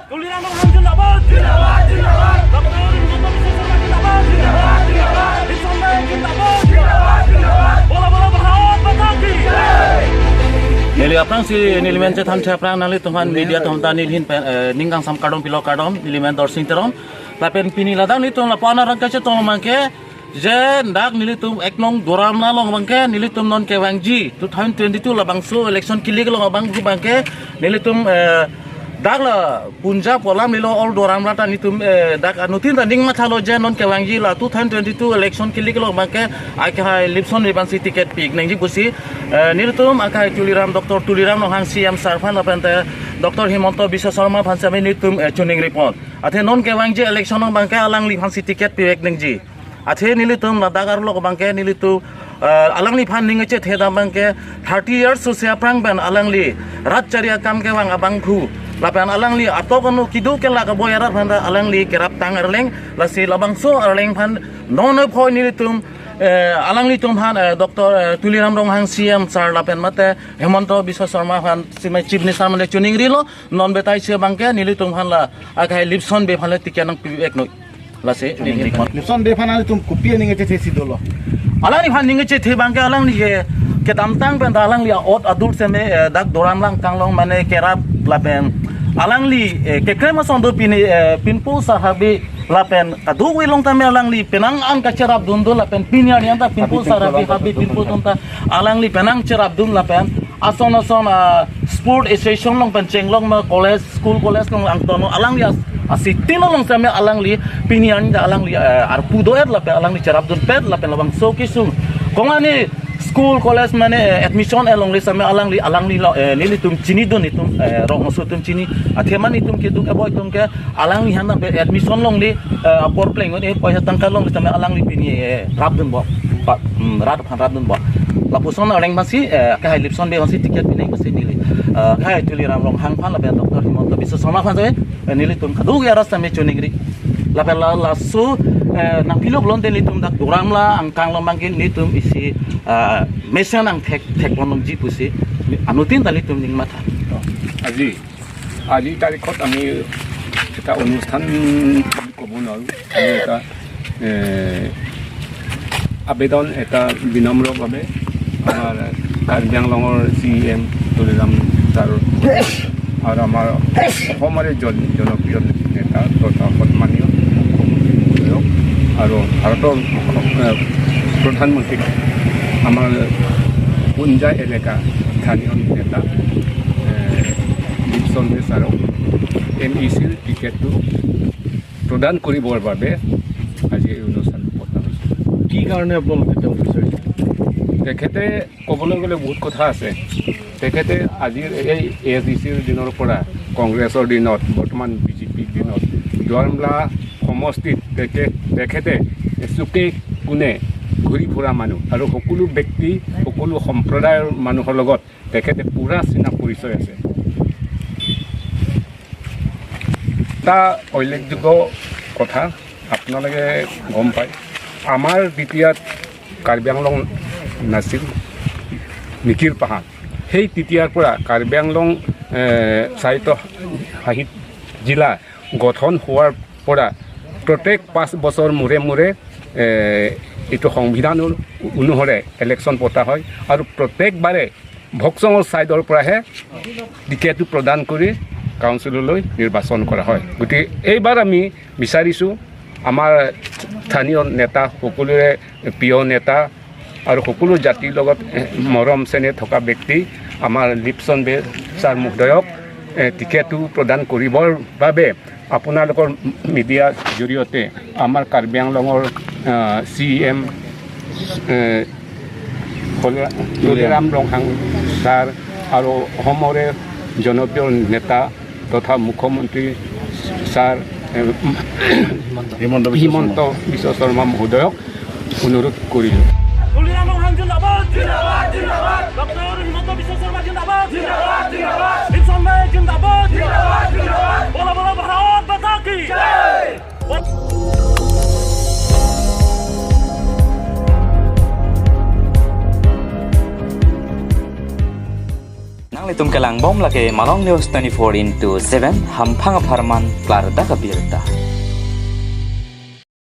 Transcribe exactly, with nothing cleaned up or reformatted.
Tuliram Ronghang zindabad! Zindabad, zindabad! Doctor Himanta Biswa Sarma zindabad! Zindabad, zindabad! Biswa Sarma zindabad! Zindabad, zindabad! Bola, bola, Bharat Mata ki jai! Neli aphrangsi neli men chethan aphrang nanglitum aphan media atum ta neli ahin pen, eh, ning kangsam kardom pilo, kardom, neli men Dorsing Teron. Lapen pini ladak nelitum lapu-an arang kachetong abangke, je dak nelitum ek nong Doramla along abangke nelitum non kevangji two thousand twenty-two labangso election kilik along abang abangke nelitum, eh, dak la Punjab alam lilo, all Doramla ta nelitum, eh, dak anuttin ta ning mathalo je non kevangji la two thousand twenty-two election kilik along abangke akehai Lipson Bey aphansi ticket pi-ik nangji pusi, eh, nelitum akehai Tuliram, Doctor Tuliram Ronghang C M sir aphan lapen te Doctor Himanta Biswa Sarma aphan sitame nelitum, eh, choningri pon. Athe non kevangji election along abangke alangliphansi ticket pivek nangji. Athe nelitum ladak arlo abangke nelitum, eh, alangliphan ning kachethe dam abangke thirty years susi aphrang pen alangli rat chari akam kevang abangphu. Lapen alangli atok anu kedo kelak aboi arat aphan ta alangli kerap tang arleng, lasi labangso arleng aphan non aphoi nelitum, eh, alanglitum aphan, eh, Doctor, eh, Tuliram Ronghang C M sir lapen mate Himanta Biswa Sarma aphan sitame Chief Minister mane choningrilo, non betai si abangke nelitum aphan la akehai Lipson Bey aphan le ticket nangpivek noi. Lasi, neli Lipson Bey aphan nelitum kopi aning kachethe si dolo? Alangliphan ning kachethe abangke alangli ke kedamtang pen ta alangli a'ot adur sitame, eh, dak Doramla angkang along mane kerap lapen alangli, eh, keklem ason do pini, eh, pinpo sar habe lapen kadokave along tame alangli penang an kacherapdun do lapen pini arni an ta pinpo sar habe, habe pinpo atum ta alangli penang cherapdun lapen ason ason, ah, sport association along pen chenglok ma college, school college along angton alangli as-, a-city along sitame alangli pini arni ta alangli, eh, arpu do-et lapen alangli cherapdunpet lapen labangso kesung kong ani school college mane, eh, admission along le sitame alangli, alangli lo, eh, nelitum chinidun, itum, eh, rong aso atum chini. Athema nelitum keduk abo itum ke alangli aphan ta admission along le, eh, apor pleng un-e poisa tangka along le sitame alangli pini, eh, rapdunbom. Pa, hmm, rat aphan rapdunbom. Lapuson arleng aphansi, eh, akehai Lipson Bey aphansi ticket pi nangji pusi neli, eh, akehai Tuliram Ronghang aphan lapen Doctor Himanta Biswa Sarma aphan sitame, eh, nelitum kadokave arat sitame choningri. Lapen la, laso, eh, nangpilo pulote nelitum dak Doramla angkang along abangke nelitum isi, eh, mesen nangthek, thek pon longji pusi anuttin ta nelitum ning matha. আজি, আজি তাৰিখত আমি এটা অনুষ্ঠান বুলি ক'ব নোৱাৰোঁ। আমি এটা, এ, আবেদন, এটা বিনম্ৰভাৱে আমাৰ কাৰ্বি আংলঙৰ চি ই এম তুলিৰাম ছাৰ আৰু আমাৰ অসমৰে জন-, জনপ্ৰিয় নেতা তথা সন্মানীয় মুখ্যমন্ত্ৰী মহোদয়ক আৰু ভাৰতৰ, এ, প্ৰধানমন্ত্ৰীক আমাৰ কুঞ্জা এলেকা স্থানীয় নেতা, এ, দীপচন্দ্ৰ ছাৰক এম ই চিৰ টিকেটটো প্ৰদান কৰিবৰ বাবে আজি এই অনুষ্ঠানটো পতা হৈছে। কি কাৰণে আপোনালোকে তেওঁক বিচাৰিছে? তেখেতে ক'বলৈ গ'লে বহুত কথা আছে। তেখেতে আজিৰ এই এ আই চি চিৰ দিনৰ পৰা কংগ্ৰেছৰ দিনত, বৰ্তমান বি জে পিৰ দিনত দুৱাৰমলা সমষ্টিত তেখে-, তেখেতে চুকে কোণে ঘূৰি ফুৰা মানুহ আৰু সকলো ব্যক্তি, সকলো সম্প্ৰদায়ৰ মানুহৰ লগত তেখেতে পুৰা চিনা পৰিচয় আছে। এটা উল্লেখযোগ্য কথা, আপোনালোকে গম পায়, আমাৰ যেতিয়া কাৰ্বি আংলং নাছিল, মিকিৰ পাহাৰ, সেই তেতিয়াৰ পৰা কাৰ্বি আংলং, এ, স্বায়ত্তশাসিত জিলা গঠন হোৱাৰ পৰা প্ৰত্যেক পাঁচ বছৰ মূৰে মূৰে, এ, এইটো সংবিধান অনু-, অনুসৰে ইলেকশ্যন পতা হয় আৰু প্ৰত্যেকবাৰে ভকচঙৰ ছাইডৰ পৰাহে টিকেটটো প্ৰদান কৰি কাউন্সিললৈ নিৰ্বাচন কৰা হয়। গতিকে এইবাৰ আমি বিচাৰিছোঁ, আমাৰ স্থানীয় নেতা, সকলোৰে প্ৰিয় নেতা আৰু সকলো জাতিৰ লগত, এ, মৰম চেনেহ থকা ব্যক্তি আমাৰ লিপচন বে ছাৰ মহোদয়ক, এ, টিকেটটো প্ৰদান কৰিবৰ বাবে আপোনালোকৰ মিডিয়াৰ জৰিয়তে আমাৰ কাৰ্বি আংলঙৰ, আহ, চি ই এম, এ, তুলিৰাম ৰংহাং ছাৰ আৰু অসমৰে জনপ্ৰিয় নেতা তথা মুখ্যমন্ত্ৰী ছাৰ, এ, হিমন্ত বিশ্ব হিমন্ত শৰ্মা। বিশ্ব শৰ্মা মহোদয়ক অনুৰোধ কৰিলোঁ। তুলিৰাম ৰংহাং জিন্দাবাদ! জিন্দাবাদ! জিন্দাবাদ! ডক্টৰ হিমন্ত বিশ্ব শৰ্মা জিন্দাবাদ! জিন্দাবাদ! জিন্দাবাদ! লিপচন বে জিন্দাবাদ! জিন্দাবাদ! জিন্দাবাদ! বলা বলা ভাৰত মাতা কি! জয়! Nangli Itum kelang bom lake Malong News twenty-four into seven, hamphang apharman klardak abirta.